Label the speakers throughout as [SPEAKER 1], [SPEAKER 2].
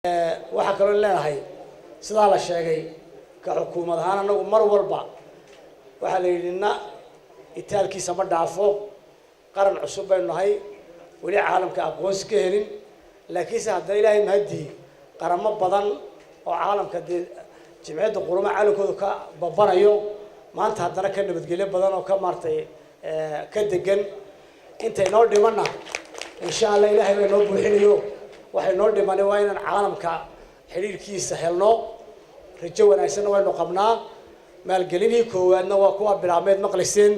[SPEAKER 1] Waxaa kaloo leenahay, sidaa la sheegay, ka xukuumad ahaan anagu mar walba waxaa la yidhi na itaalkiisa ma dhaafo. Qaran cusub baynu nahay, weli caalamka aqoonsi ka helin, laakiinse haddana Ilaahay mahadii, qaramo badan oo caalamka dee Jimciyadda Qurumaha calankooda ka babanayo maanta haddana ka nabadgelyo badan oo ka maaragtay ka degan. Inta inoo dhimanna, insha Allah, Ilaahay baa inoo buuxinayo. Waxay noo dhimani waa inaan caalamka xidhiirkiisa helno. Rajo wanaagsanna waynu qabnaa. Maalgelinihii koowaadna waa kuwa bilaabmeed maqlayseen.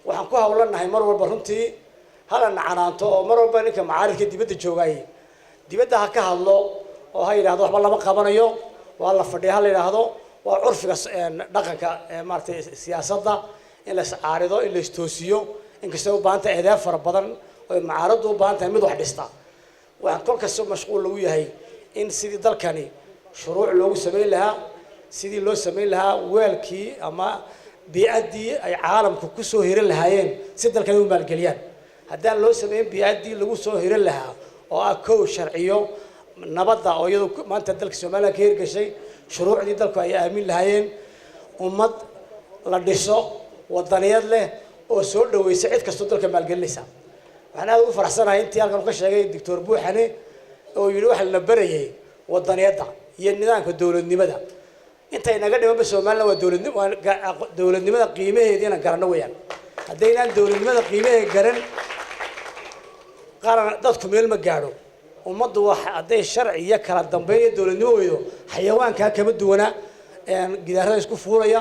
[SPEAKER 1] Waxaan ku hawlanahay mar walba, runtii, halana canaanto oo mar walba ninka macaaridka dibadda joogaay dibadda ha ka hadlo oo ha yidhahdo waxba lama qabanayo, waa la fadhiya, ha la yidhaahdo. Waa curfiga dhaqanka maaratay siyaasadda in la iscaarido, in la istoosiyo, inkastay u baahan tahay eedeeb fara badan oo macaaraddu u baahan tahay mid wax dhista. Waxaan kol kasta mashquul lagu yahay in sidii dalkani shuruuc loogu samayn lahaa, sidii loo samayn lahaa weelkii ama bii'addii ay caalamku kusoo hiran lahaayeen si dalkani u maalgeliyaan. Haddaan loo samayn bii'addii lagu soo hiran lahaa oo ah kow sharciyo, nabadda oo iyadu maanta dalka Somaliland ka hirgashay, shuruucdii dalku ay aamin lahaayeen, ummad la dhiso wadaniyad leh oo soo dhaweysa cid kastoo dalka maalgelinaysa. Waxaan aada ugu faraxsanahay intii halkan ka sheegay Doctor Buuxane oo yidhi waxa la barayay wadaniyadda iyo nidaamka dowladnimada. Intay naga dhimanba Somaliland waa dowladnim, waa dowladnimada qiimaheedii inaan garanno weeyaan. Haddaynaan dowladnimada qiimaheeda garan, qaran dadku meel ma gaadho. Ummaddu wax hadday sharci iyo kala dambeyn iyo dowladnimo weydo, xayawaankaa kama duwana gidaarada isku fuulaya,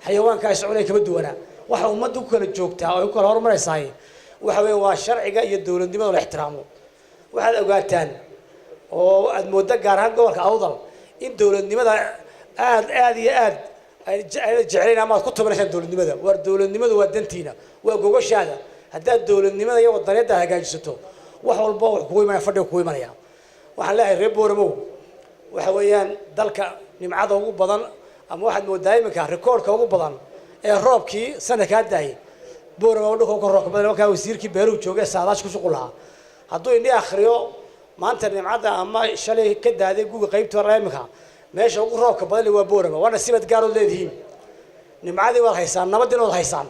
[SPEAKER 1] xayawaankaa iscunaya kama duwana. Waxa ummadda ku kala joogtaa oo ay ku kala horumaraysahay waxa weya waa sharciga iyo dowladnimada la ixtiraamo. Waxaad ogaataan oo aad mooddo gaar ahaan gobolka Awdal in dowladnimada aad aad iyo aad ayna jeclayn ama aad ku tabanaysaan dowladnimada. Waar dowladnimadu waa dantiina, waa gogoshaada. Haddaad dowladnimada iyo wadaniyadda hagaajisato, wax walba wax kugu imanaya, fadhiga kugu imanaya. Waxaan leeyahay reer Booramaw, waxa weeyaan dalka nimcada ugu badan ama waxaad moodaa iminka rikoorka ugu badan ee roobkii sanadkaa daayay Boorama dhulka ka roobka badan. Markaa wasiirkii beeruhu joogay saadaash ku shuqul lahaa hadduu indhi akhriyo maanta nimcada ama shalay ka daaday guga qaybtii hore, iminka meesha ugu roobka badan waa Boorama. Waa nasiibad gaarood leedihiin. Nimcadii waad haysaan, nabadiina waad haysaan.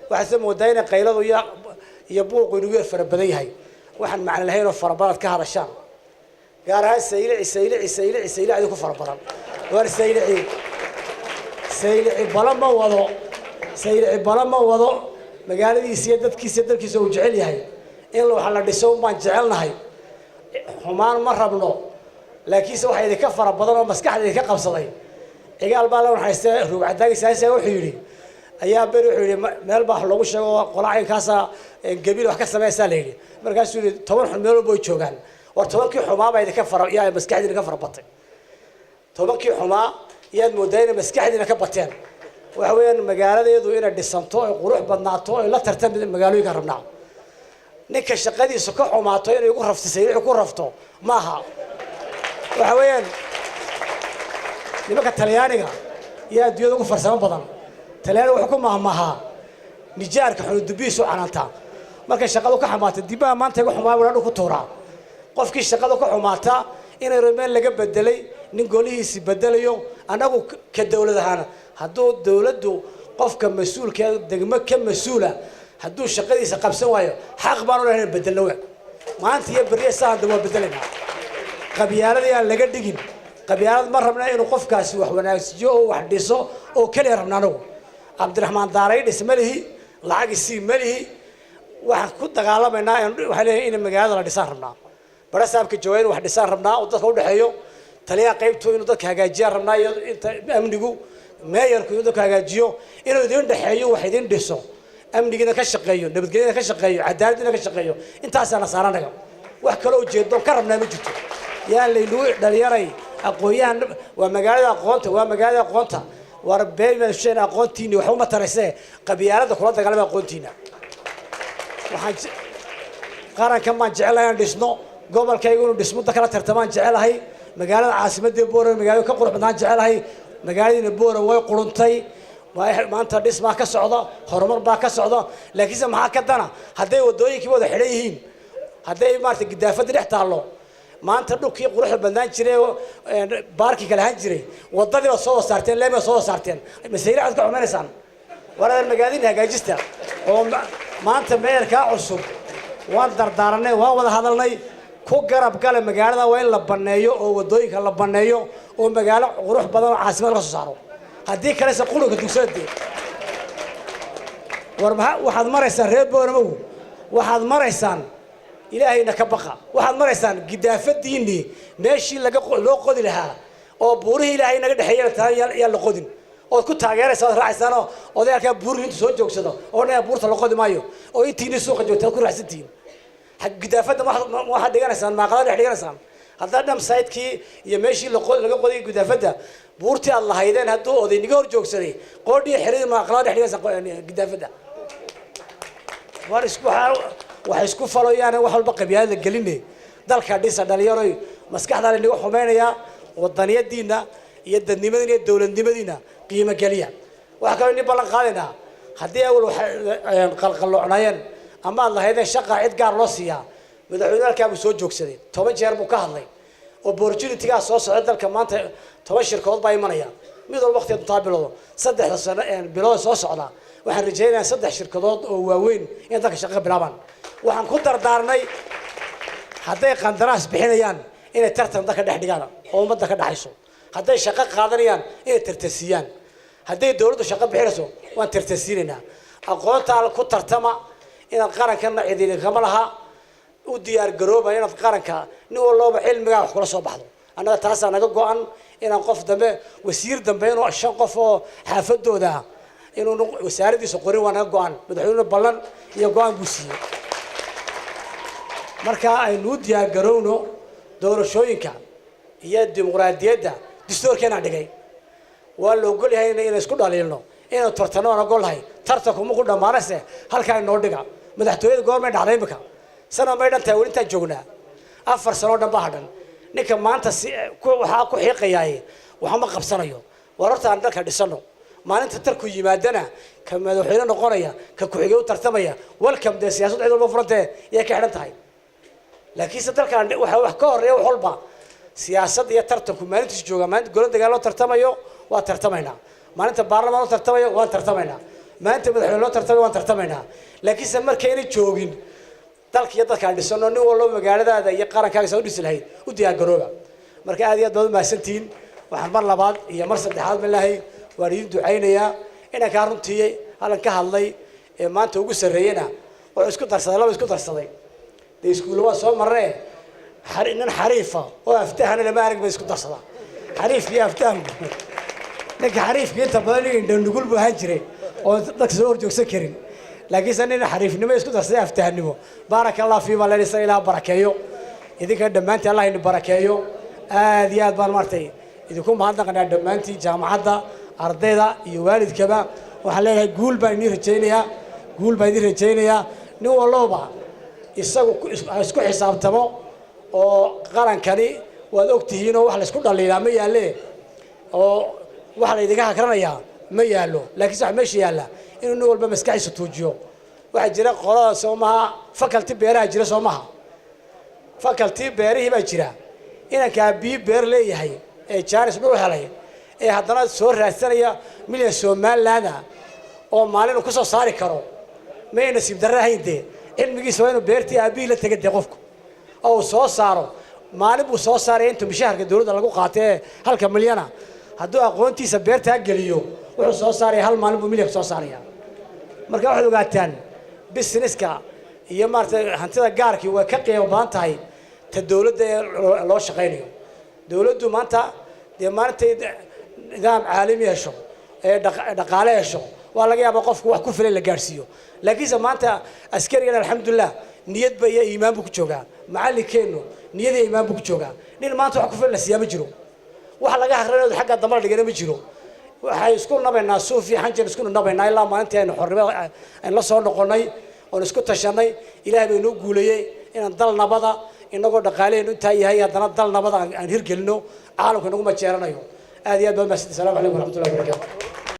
[SPEAKER 1] Waxaad se moodaa inay qayladu iyo buuqu inugu yar fara badan yahay, waxaan macno lahayn oo fara badan aad ka hadashaan, gaar ahaan Saylici, Saylici, Saylici, Saylicdi ku fara badan. War Saylici, Saylici bala ma wado, Saylici bala ma wado. Magaaladiisa iyo dadkiisa iyo dalkiisa uu jecel yahay. In waxa la dhiso un baan jecelnahay, xumaan ma rabno. Laakiinse waxaa idinka fara badan oo maskaxda idinka qabsaday. Cigaal baa la naxariistay, ruugcadaagi saasa wuxuu yidhi ayaa beri, wuxuu yidhi meel baa wax loogu sheego, qola caynkaasa gabiil wax ka sameysaa la yidhi. Markaasuu yidhi 10 xun meel walba way joogaan. War 10-kii xumaa baa idinka fara yaa maskaxdiina ka fara batay. 10-kii xumaa yaad moodaa inay maskaxdiina ka bateen. Waxa weeyaan magaaladeedu inay dhisanto, ay qurux badnaato, ay la tartami magaalooyinka rabnaa. Ninka shaqadiisu ka xumaato inay igu raftisay wixii ku rafto maaha. Waxa weeyaan nimanka Talyaaniga iyo adduunyada ugu farsamo badan. Talyaaniga wuxuu ku mahmahaa nijaarka xunudubihiisu canaantaa. Markay shaqadu ka xumaata, dibaha maanta iga xumaa wadha ku tuuraa. Qofkii shaqadu ka xumaata inay meel laga bedelay, nin golihiisi bedelayo. Annagu ka dowlad ahaan, hadduu dowladdu qofka mas-uulka degmo ka mas-uula hadduu shaqadiisa qabsan waayo, xaq baan u lehay inaan bedelno. We maanta iyo berriya saanda waa bedelaynaa. Qabyaaladii aan laga dhigin qabyaalad. Ma rabna inuu qofkaasi wax wanaagsiyo oo wax dhiso oo keliya rabna. Anagu Cabdiraxmaan daaray dhis ma lihi, lacag isii ma lihi. Waxaan ku dagaalamaynaa, waxay leeyihin in magaalada la dhisaan rabnaa, barasaabka jooga inuu wax dhisaan rabnaa oo dadka udhexeeyo, taliyaha qaybtu inuu dadka hagaajiyaan rabnaa, iyo inta amnigu, meeyarku inuu dadka hagaajiyo, inuu idin dhexeeyo, wax idin dhiso, amnigiina ka shaqeeyo, nabadgelyada ka shaqeeyo, cadaaladdiina ka shaqeeyo. Intaasaana saaranaga. Wax kaloo ujeedo ka rabnaa ma jirto. Yaan laynagu dhalinyaray aqoon-yahan. Waa magaalada aqoonta, waa magaalada aqoonta. War been aqoontiini waxba ma taraysee, qabyaalada kula dagaalama aqoontiina. Waxaan qarankan baan jecelahay inaan dhisno, gobolkaygu inuu dhismo da kala tartamaan jecelahay. Magaalada caasimadii Boora magaalada ka qurux badnaan jecelahay. Magaaladiina Boora way quruntay maanta, dhismaa ka socda, horumar baa ka socda, laakiinse maxaa ka dana hadday wadooyinkii wada xidhan yihiin, hadday maarata gidaafadii dhex taallo? Maanta dhulkii quruxda badnaan jiray oo baarkii kale ahaan jiray, waddadii baad soo wada saarteen, leemi baad soo wada saarteen, masayla aad ka xumeynaysaan. War magaaladiina hagaajista. Oo maanta meerkaa cusub waan dardaaranay, waan wada hadalnay. Ku garab gale magaalada, waa in la banneeyo oo waddooyinka la banneeyo oo magaalo qurux badan oo caasimad laga soo saaro. Haddii kalese qurunka dugsada dee. War maa waxaad maraysaan, reer Booramagu, waxaad maraysaan, Ilaahayna ka baqa. Waxaad maraysaan gidaafadiinii meeshii laga loo qodi lahaa oo buurihii Ilaahay naga dhexeeyana taa yaan la qodin, ood ku taageeraysa, ood raacaysaanoo odayaalkaa buurihii intu soo joogsado oo dhan buurta la qodi maayo, oo intiinii suuqa joogta ku raacsantihiin. Gidaafadda waxaad dhiganaysaan, maaqada dhex dhiganaysaan. Haddaa dham sayidkii iyo meeshii laga qoday gidaafadda buurtii aad lahaydeen, hadduu oday niga hor joogsaday, qoodhii xeridii maaqlada dhex dhiganaysaan gidaafadda. War isku waxay isku falayaan wax walba qabyaalada geline. Dalka dhisa, dhalinyaroy. Maskaxdaa la inaga xumaynayaa. Wadaniyadiina iyo dadnimadiina iyo dowladnimadiina qiimo geliya. Waxaa kaloo ini ballan qaadaynaa, haddii awal waxay qalqalloocnaayeen ama aad lahaydeen shaqa cid gaar loo siiyaa, madaxweyne halkaa buu soo joogsaday, 10 jeer buu ka hadlay. Opportunitygaa soo socda dalka maanta 10 shirkadood baa imanaya, mid walba waqtigeed intaa bilowdo. 3da sano bilooda soo socda waxaan rajaynayaa 3 shirkadood oo waaweyn inay dalka shaqo ka bilaabaan. Waxaan ku dardaarnay hadday qandaraas bixinayaan inay tartan dalka dhex dhigaan oo ummadda ka dhexayso. Hadday shaqo qaadanayaan inay tartansiiyaan. Hadday dowladdu shaqo bixinayso, waan tartansiinaynaa. Aqoontaa ku tartama. Inaad qarankana cidinkama laha, u diyaar garooba inaad qaranka nin walbaba cilmigaa wax kula soo baxdo. Annaga taasaa naga go-an, inaan qof dambe, wasiir dambe, inuu 5 qof oo xaafadooda ah inuu wasaaradiisa qorin waa naga go-an. Madaxweynuhu ballan iyo go-aan buu siiyey. Marka aynu u diyaar garowno doorashooyinka iyo dimuqraadiyadda dastuurkeenaan dhigay. Waa la ogol yahay inay isku dhaliilno, inaynu tartano waan ogolnahay. Tartanku maku dhammaanase halkaa inoo dhiga. Madaxtooyada goormay dhacday? Imika sanad may dhan tahay, weli intaan joognaa 4 sanoo dhan baa hadhan. Ninka maanta si waxaa ku xiiqayaaye waxma qabsanayo. War horta aan dalka dhisano. Maalinta tarku yimaadana, ka madaxweyne noqonaya, ka ku-xigay u tartamaya, welcome. Dee siyaasad cid walba furantee yay ka xidhan tahay, laakiinse dalkan waxa wax ka horeeya wax walba. Siyaasad iyo tartanku maalintiisu jooga. Maalinta golo dagaal loo tartamayo waa tartamaynaa, maalinta baarlamaan loo tartamayo waan tartamaynaa, maalinta madaxweyne loo tartamayo waan tartamaynaa. Laakiinse markayna joogin, dalka iyo dadkaan dhisano. Nin walba magaaladaada iyo qarankaaga saa u dhisi lahayd u diyaargarooba. Marka aad iyo aad baad umahadsantihiin. Waxaan mar labaad iyo mar saddexaad malaahay waan idin ducaynayaa. Inankaa runtii halan ka hadlay ee maanta ugu sarreeyena wuxuu isku darsaday, laba isku darsaday. Dee iskuulla waa soo marnee, nin xariifa oo aftahana lama arag ba isku darsadaa, xariifka iyo aftahanku. Ninka xariifka inta badan nin indhanugul buu ahaan jiray oo dadka soo horjoogsan karin, laakiinse nin xariifnimo isku darsaday aftahanimo, baaraka Allah fii baa leenaysa. Ilaah barakeeyo idinka dhammaantiin, Allah idin barakeeyo. Aad iyo aad baan maartay idinku mahadnaqanaa dhammaantiin, jaamacadda, ardayda iyo waalidkaba. Waxaan leeyahay guul baan idin rajaynayaa, guul baan idin rajaynayaa. Nin walloba isagu isku xisaabtamo oo qarankani waad og tihiinoo wax laysku dhaliilaa ma yaalle, oo wax la idinka hakranayaa ma yaallo, laakiinse waxa meesha yaalla inuu nin walba maskaxiisa tuujiyo. Waxaa jira qolada, soo maha, faculty beeraha jira, soo maha? Faculty beerihii baa jira. Inankaa bii beer leeyahay ee jaanis dhul helay ee haddana soo raadsanaya milyan Somaliland oo maalin uu kusoo saari karo, may nasiib darre ahayn? Dee cilmigiisa waa inuu beertii aabbihii la tega dee qofku oo uu soo saaro. Maalin buu soo saaraya intuu mishaharka dowladda lagu qaatay ee halka milyana. Hadduu aqoontiisa beertaa geliyo, wuxuu soo saaraya hal maalin buu milyanka soo saaraya. Marka waxaad ogaataan businesska iyo maaragtay hantida gaarkii way ka qiimo badan tahay ta dowladda ee loo shaqaynayo. Dowladdu maanta dee maalintay nidaam caalami hesho ee dhaqaale hesho, waa laga yaabaa qofku wax ku filan la gaadhsiiyo. Laakiinse maanta askarigan, alxamdulilah, niyadba iyo iimaan buu ku joogaa. Macallinkeennu niyad iyo iimaan buu ku joogaa. Nin maanta wax ku filan la siiyaa ma jiro, wax laga hakranayo xagga dambe la dhigana ma jiro. Waxay isku nabaynaa suuf iyo xanjan, isku nabaynaa ilaa maalintii aynu xornimada aynu la soo noqonnay oon isku tashanay. Ilaahay bay noo guuleeyey inaan dal nabada, inagoo dhaqaaleenu intaa yahay, haddana dal nabada aan hirgelino, caalamka nagu majeeranayo. Aad iyo aad baa mahadsantahay. Assalamu calaykum waraxmatullahi wabarakatu.